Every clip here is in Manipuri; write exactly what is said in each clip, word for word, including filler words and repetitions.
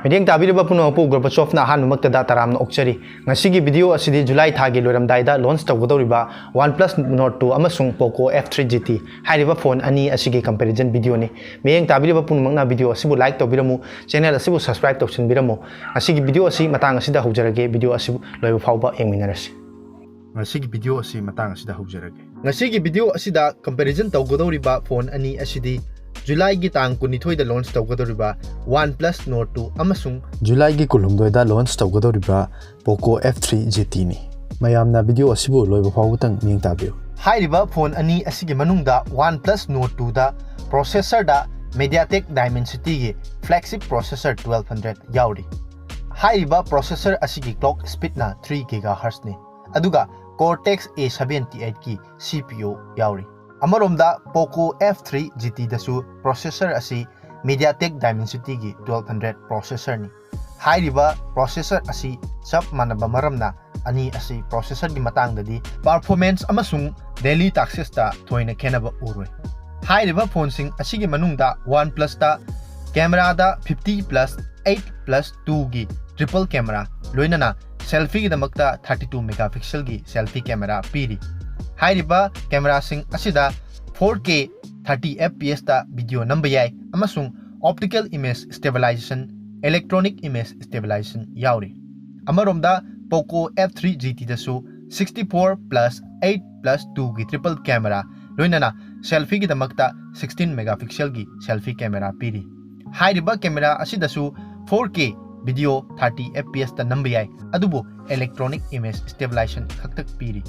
ꯃꯤꯠꯌꯦꯡ ꯇꯥꯕꯤꯔꯤꯕ ꯄꯨꯝꯅꯃꯛꯄꯨ ꯒꯣꯔꯕꯆꯣꯐꯅ ꯑꯍꯥꯟꯕꯃꯛꯇꯗ ꯇꯔꯥꯝꯅ ꯑꯣꯛꯆꯔꯤ꯫ ꯉꯁꯤꯒꯤ ꯚꯤꯗꯤꯑꯣ ꯑꯁꯤꯗꯤ ꯖꯨꯂꯥꯏ ꯊꯥꯒꯤ ꯂꯣꯏꯔꯝꯗꯥꯏꯗ ꯂꯣꯟꯆ ꯇꯧꯒꯗꯧꯔꯤꯕ OnePlus Nord two ꯑꯃꯁꯨꯡ Poco F three G T ꯍꯥꯏꯔꯤꯕ ꯐꯣꯟ ꯑꯅꯤ ꯑꯁꯤꯒꯤ ꯀꯝꯄꯦꯔꯤꯖꯟ ꯚꯤꯗꯤꯑꯣꯅꯤ꯫ ꯃꯤꯠꯌꯦꯡ ꯇꯥꯕꯤꯔꯤꯕ ꯄꯨꯝꯅꯃꯛꯅ ꯚꯤꯗꯤꯑꯣ ꯑꯁꯤꯕꯨ ꯂꯥꯏꯛ ꯇꯧꯕꯤꯔꯝꯃꯨ, ꯆꯦꯅꯦꯜ ꯑꯁꯤꯕꯨ ꯁꯕꯁꯀ꯭ꯔꯥꯏꯕ ꯇꯧꯁꯤꯟꯕꯤꯔꯝꯃꯨ꯫ ꯉꯁꯤꯒꯤ ꯚꯤꯗꯤꯑꯣ ꯑꯁꯤ ꯃꯇꯥꯡ ꯑꯁꯤꯗ ꯍꯧꯖꯔꯒꯦ꯫ ꯚꯤꯗꯤꯑꯣ ꯑꯁꯤ ꯂꯣꯏꯕ ꯐꯥꯎꯕ ꯌꯦꯡꯃꯤꯟꯅꯔꯁꯤ꯫ ꯉꯁꯤꯒꯤ ꯚꯤꯗꯤꯑꯣ ꯑꯁꯤ ꯃꯇꯥꯡ ꯑꯁꯤꯗ ꯍꯧꯖꯔꯒꯦ꯫ ꯉꯁꯤꯒꯤ ꯚꯤꯗꯤꯑꯣ ꯑꯁꯤꯗ ꯀꯝꯄꯦꯔꯤꯖꯟ ꯇꯧꯒꯗꯧꯔꯤꯕ ꯐꯣꯟ ꯑꯅꯤ ꯑꯁꯤꯗꯤ ꯖꯨꯂꯥꯏꯒꯤ ꯇꯥꯡ ꯀꯨꯟꯅꯤꯊꯣꯏꯗ ꯂꯣꯟꯆ ꯇꯧꯒꯗꯧꯔꯤꯕ OnePlus Nord two ꯑꯃꯁꯨꯡ ꯖꯨꯂꯥꯏꯒꯤ ꯀꯨꯟꯍꯨꯝꯗꯣꯏꯗ launch ꯇꯧꯒꯗꯧꯔꯤꯕ Poco F three G T ꯅꯤ꯫ ꯃꯌꯥꯝꯅ ꯚꯤꯗꯤꯑꯣ ꯑꯁꯤꯕꯨ ꯂꯣꯏꯕ ꯐꯥꯎꯕꯇꯪ ꯃꯤꯠꯌꯦꯡ ꯇꯥꯕꯤꯌꯨ꯫ ꯍꯥꯏꯔꯤꯕ ꯐꯣꯟ ꯑꯅꯤ ꯑꯁꯤꯒꯤ ꯃꯅꯨꯡꯗ OnePlus Nord two ꯗ ꯄ꯭ꯔꯣꯁꯦꯁꯔꯗ MediaTek Dimensity ꯒꯤ flagship processor twelve hundred ꯌꯥꯎꯔꯤ꯫ ꯍꯥꯏꯔꯤꯕ ꯄ꯭ꯔꯣꯁꯦꯁꯔ ꯑꯁꯤꯒꯤ clock speed ꯅ three gigahertz ꯅꯤ, ꯑꯗꯨꯒ Cortex A seventy eight ꯀꯤ C P U ꯌꯥꯎꯔꯤ꯫ ꯑꯃꯔꯣꯝꯗ Poco F three G T ꯗꯁꯨ ꯄ꯭ꯔꯣꯁꯦꯁꯔ ꯑꯁꯤ MediaTek Dimensity ꯒꯤ twelve hundred ꯄ꯭ꯔꯣꯁꯦꯁꯔꯅꯤ꯫ ꯍꯥꯏꯔꯤꯕ ꯄ꯭ꯔꯣꯁꯦꯁꯔ ꯑꯁꯤ ꯆꯞ ꯃꯥꯟꯅꯕ ꯃꯔꯝꯅ ꯑꯅꯤ ꯑꯁꯤ ꯄ꯭ꯔꯣꯁꯦꯁꯔꯒꯤ ꯃꯇꯥꯡꯗꯗꯤ performance ꯑꯃꯁꯨꯡ daily tasks ꯇ ꯊꯣꯏꯅ ꯈꯦꯠꯅꯕ ꯎꯔꯣꯏ꯫ ꯍꯥꯏꯔꯤꯕ ꯐꯣꯟꯁꯤꯡ ꯑꯁꯤꯒꯤ ꯃꯅꯨꯡꯗ OnePlus ꯇ ꯀꯦꯃꯦꯔꯥꯗ fifty plus eight plus two ꯒꯤ triple camera, ꯂꯣꯏꯅꯅ selfie ꯒꯤꯗꯃꯛꯇ thirty two megapixel ꯒꯤ selfie camera ꯄꯤꯔꯤ꯫ ꯍꯥꯏꯔꯤꯕ ꯀꯦꯃꯦꯔꯥꯁꯤꯡ ꯑꯁꯤꯗ four K thirty F P S ꯇ ꯚꯤꯗꯤꯑꯣ ꯅꯝꯕ ꯌꯥꯏ ꯑꯃꯁꯨꯡ optical image stabilization, electronic image stabilization ꯌꯥꯎꯔꯤ꯫ ꯑꯃꯔꯣꯝꯗ Poco F three G T ꯗꯁꯨ sixty four plus eight plus two ꯒꯤ triple camera, ꯂꯣꯏꯅꯅ selfie ꯒꯤꯗꯃꯛꯇ sixteen megapixel ꯒꯤ selfie camera ꯄꯤꯔꯤ꯫ ꯍꯥꯏꯔꯤꯕ ꯀꯦꯃꯦꯔꯥ ꯑꯁꯤꯗꯁꯨ four K video thirty F P S ꯇ ꯅꯝꯕ ꯌꯥꯏ, ꯑꯗꯨꯕꯨ electronic image stabilization ꯈꯛꯇ ꯄꯤꯔꯤ꯫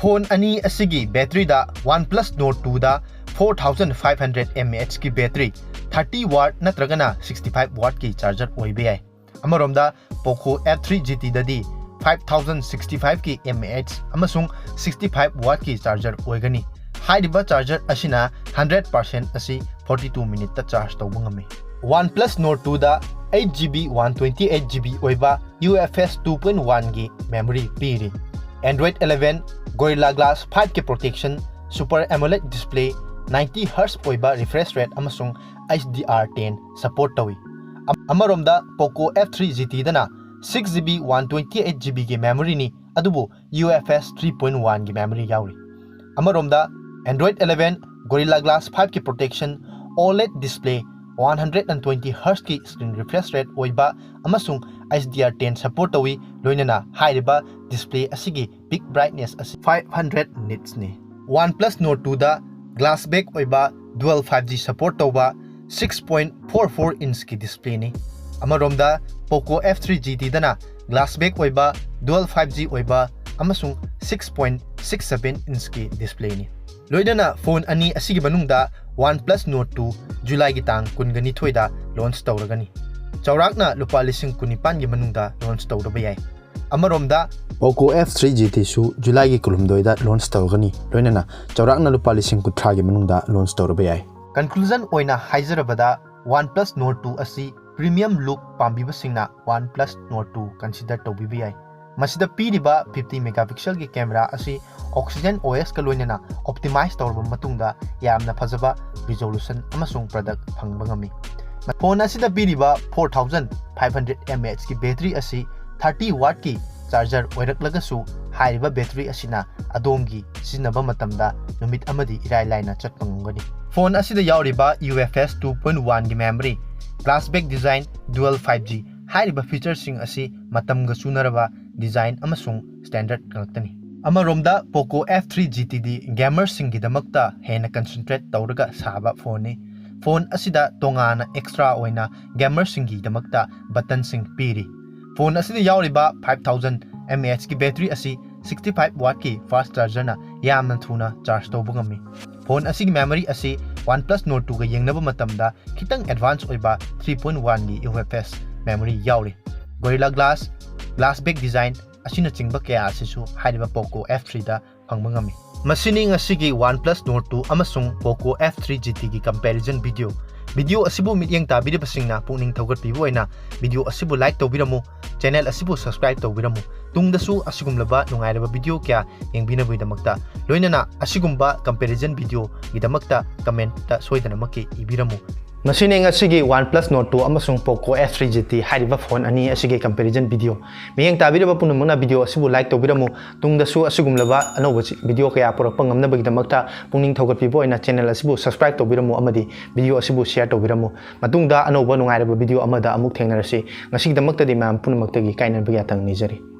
ꯐꯣꯟ ꯑꯅꯤ ꯑꯁꯤꯒꯤ battery ꯗ OnePlus Nord two ꯗ four thousand five hundred mAh ꯀꯤ battery, thirty watt ꯅꯠꯇ꯭ꯔꯒꯅ sixty five watt ꯀꯤ charger ꯑꯣꯏꯕ ꯌꯥꯏ꯫ ꯑꯃꯔꯣꯝꯗ Poco F three G T ꯗꯗꯤ five thousand sixty five ꯀꯤ mAh ꯑꯃꯁꯨꯡ sixty five watt ꯀꯤ charger ꯑꯣꯏꯒꯅꯤ꯫ ꯍꯥꯏꯔꯤꯕ charger ꯑꯁꯤꯅ hundred percent ꯑꯁꯤ forty two minute ꯇ charge ꯇꯧꯕ ꯉꯝꯃꯤ꯫ OnePlus Nord two ꯗ eight GB one twenty eight GB ꯑꯣꯏꯕ U F S two point one ꯒꯤ memory ꯄꯤꯔꯤ꯫ Android eleven, Gorilla Glass five ꯀꯤ protection, Super AMOLED display, ninety hertz ꯑꯣꯏꯕ refresh rate ꯑꯃꯁꯨꯡ H D R ten support ꯇꯧꯏ꯫ ꯑꯝ-, ꯑꯃꯔꯣꯝꯗ Poco F three G T ꯗꯅ six G B one twenty eight G B ꯒꯤ memory ꯅꯤ, ꯑꯗꯨꯕꯨ U F S three point one ꯒꯤ memory ꯌꯥꯎꯔꯤ꯫ ꯑꯃꯔꯣꯝꯗ Android eleven, Gorilla Glass five ꯀꯤ protection, OLED display, one hundred and twenty hertz ꯀꯤ screen refresh rate ꯑꯣꯏꯕ ꯑꯃꯁꯨꯡ H D R ten support ꯇꯧꯏ, ꯂꯣꯏꯅꯅ ꯍꯥꯏꯔꯤꯕ display ꯑꯁꯤꯒꯤ peak brightness ꯑꯁꯤ five hundred nits ꯅꯤ꯫ OnePlus Nord two ꯗ glass back ꯑꯣꯏꯕ dual five G support ꯇꯧꯕ six point four four inch ꯀꯤ display ꯅꯤ꯫ ꯑꯃꯔꯣꯝꯗ Poco F three G T ꯗꯅ glass back ꯑꯣꯏꯕ dual five G ꯑꯣꯏꯕ ꯑꯃꯁꯨꯡ six point six seven inch ꯀꯤ display ꯅꯤ꯫ ꯂꯣꯏꯅꯅ phone ꯑꯅꯤ ꯑꯁꯤꯒꯤ ꯃꯅꯨꯡꯗ OnePlus Nord two July ꯒꯤ ꯇꯥꯡ ꯀꯨꯟꯒ ꯅꯤꯊꯣꯏꯗ launch ꯇꯧꯔꯒꯅꯤ꯫ ꯆꯥꯎꯔꯥꯛꯅ ꯂꯨꯄꯥ ꯂꯤꯁꯤꯡ ꯀꯨꯟꯅꯤꯄꯥꯟꯒꯤ ꯃꯅꯨꯡꯗ launch ꯇꯧꯔꯕ ꯌꯥꯏ꯫ ꯑꯃꯔꯣꯝꯗ Poco F three G T ꯁꯨ July ꯒꯤ ꯀꯨꯟꯍꯨꯝꯗꯣꯏꯗ launch ꯇꯧꯔꯒꯅꯤ, ꯂꯣꯏꯅꯅ ꯆꯥꯎꯔꯥꯛꯅ ꯂꯨꯄꯥ ꯂꯤꯁꯤꯡ ꯀꯨꯟꯊ꯭ꯔꯥꯒꯤ ꯃꯅꯨꯡꯗ launch ꯇꯧꯔꯕ ꯌꯥꯏ꯫ Conclusion ꯑꯣꯏꯅ ꯍꯥꯏꯖꯔꯕꯗ, OnePlus Nord two ꯑꯁꯤ premium look ꯄꯥꯝꯕꯤꯕꯁꯤꯡꯅ OnePlus Nord two consider ꯇꯧꯕꯤꯕ ꯌꯥꯏ꯫ ꯃꯁꯤꯗ ꯄꯤꯔꯤꯕ fifty megapixel ꯒꯤ camera ꯑꯁꯤ OxygenOS ꯀ ꯂꯣꯏꯅꯅ optimize ꯇꯧꯔꯕ ꯃꯇꯨꯡꯗ ꯌꯥꯝꯅ ꯐꯖꯕ resolution ꯑꯃꯁꯨꯡ product ꯐꯪꯕ ꯉꯝꯃꯤ꯫ Phone ꯑꯁꯤꯗ ꯄꯤꯔꯤꯕ four thousand five hundred mAh ꯀꯤ battery ꯑꯁꯤ thirty watt ꯀꯤ charger ꯑꯣꯏꯔꯛꯂꯒꯁꯨ, ꯍꯥꯏꯔꯤꯕ battery ꯑꯁꯤꯅ ꯑꯗꯣꯝꯒꯤ ꯁꯤꯖꯤꯟꯅꯕ ꯃꯇꯝꯗ ꯅꯨꯃꯤꯠ ꯑꯃꯗꯤ ꯏꯔꯥꯏ ꯂꯥꯏꯅ ꯆꯠꯄ ꯉꯝꯒꯅꯤ꯫ Phone ꯑꯁꯤꯗ ꯌꯥꯎꯔꯤꯕ U F S two point one ꯒꯤ memory, glass back design, dual five G ꯍꯥꯏꯔꯤꯕ feature ꯁꯤꯡ ꯑꯁꯤ ꯃꯇꯝꯒ ꯆꯨꯅꯔꯕ design ꯑꯃꯁꯨꯡ standard ꯉꯥꯛꯇꯅꯤ꯫ ꯑꯃꯔꯣꯝꯗ Poco F three G T ꯗꯤ gamer ꯁꯤꯡꯒꯤꯗꯃꯛꯇ ꯍꯦꯟꯅ concentrate ꯇꯧꯔꯒ ꯁꯥꯕ phone ꯅꯤ꯫ Phone ꯑꯁꯤꯗ ꯇꯣꯉꯥꯟꯅ extra ꯑꯣꯏꯅ gamer ꯁꯤꯡꯒꯤꯗꯃꯛꯇ button ꯁꯤꯡ ꯄꯤꯔꯤ꯫ Phone ꯑꯁꯤꯗ ꯌꯥꯎꯔꯤꯕ five thousand mAh ꯀꯤ battery ꯑꯁꯤ sixty five watt ꯀꯤ fast charger ꯅ ꯌꯥꯝꯅ ꯊꯨꯅ charge ꯇꯧꯕ ꯉꯝꯃꯤ꯫ Phone ꯑꯁꯤꯒꯤ memory ꯑꯁꯤ OnePlus Nord two ꯒ ꯌꯦꯡꯅꯕ ꯃꯇꯝꯗ ꯈꯤꯇꯪ advance ꯑꯣꯏꯕ three point one ꯒꯤ U F S memory ꯌꯥꯎꯔꯤ꯫ Gorilla Glass, glass back design ꯑꯁꯤꯅꯆꯤꯡꯕ ꯀꯌꯥ ꯑꯁꯤꯁꯨ ꯍꯥꯏꯔꯤꯕ Poco F three ꯗ ꯐꯪꯕ ꯉꯝꯃꯤ꯫ ꯃꯁꯤꯅꯤ ꯉꯁꯤꯒꯤ OnePlus Nord two ꯑꯃꯁꯨꯡ Poco F three G T ꯒꯤ comparison video꯫ Video ꯑꯁꯤꯕꯨ ꯃꯤꯠꯌꯦꯡ ꯇꯥꯕꯤꯔꯤꯕꯁꯤꯡꯅ ꯄꯨꯛꯅꯤꯡ ꯊꯧꯒꯠꯄꯤꯕ ꯑꯣꯏꯅ video ꯑꯁꯤꯕꯨ like ꯇꯧꯕꯤꯔꯝꯃꯨ, channel ꯑꯁꯤꯕꯨ subscribe ꯇꯧꯕꯤꯔꯝꯃꯨ꯫ ꯇꯨꯡꯗꯁꯨ ꯑꯁꯤꯒꯨꯝꯂꯕ ꯅꯨꯡꯉꯥꯏꯔꯕ video ꯀꯌꯥ ꯌꯦꯡꯕꯤꯅꯕꯒꯤꯗꯃꯛꯇ, ꯂꯣꯏꯅꯅ ꯑꯁꯤꯒꯨꯝꯕ comparison video ꯒꯤꯗꯃꯛꯇ comment ꯇ ꯁꯣꯏꯗꯅꯃꯛꯀꯤ ꯏꯕꯤꯔꯝꯃꯨ꯫ ꯃꯁꯤꯅꯤ ꯉꯁꯤꯒꯤ OnePlus Nord two ꯑꯃꯁꯨꯡ Poco F three G T ꯍꯥꯏꯔꯤꯕ phone ꯑꯅꯤ ꯑꯁꯤꯒꯤ comparison video꯫ ꯃꯤꯠꯌꯦꯡ ꯇꯥꯕꯤꯔꯕ ꯄꯨꯝꯅꯃꯛꯅ video ꯑꯁꯤꯕꯨ like ꯇꯧꯕꯤꯔꯝꯃꯨ꯫ ꯇꯨꯡꯗꯁꯨ ꯑꯁꯤꯒꯨꯝꯂꯕ ꯑꯅꯧꯕ ꯆꯤ-, video ꯀꯌꯥ ꯄꯨꯔꯛꯄ ꯉꯝꯅꯕꯒꯤꯗꯃꯛꯇ ꯄꯨꯛꯅꯤꯡ ꯊꯧꯒꯠꯄꯤꯕ ꯑꯣꯏꯅ channel ꯑꯁꯤꯕꯨ subscribe ꯇꯧꯕꯤꯔꯝꯃꯨ ꯑꯃꯗꯤ video ꯑꯁꯤꯕꯨ share ꯇꯧꯕꯤꯔꯝꯃꯨ꯫ ꯃꯇꯨꯡꯗ ꯑꯅꯧꯕ ꯅꯨꯡꯉꯥꯏꯔꯕ video ꯑꯃꯗ ꯑꯃꯨꯛ ꯊꯦꯡꯅꯔꯁꯤ꯫ ꯉꯁꯤꯒꯤꯗꯃꯛꯇꯗꯤ ꯃꯌꯥꯝ ꯄꯨꯝꯅꯃꯛꯇꯒꯤ ꯀꯥꯏꯅꯕꯒꯤ ꯌꯥꯊꯪ ꯅꯤꯖꯔꯤ꯫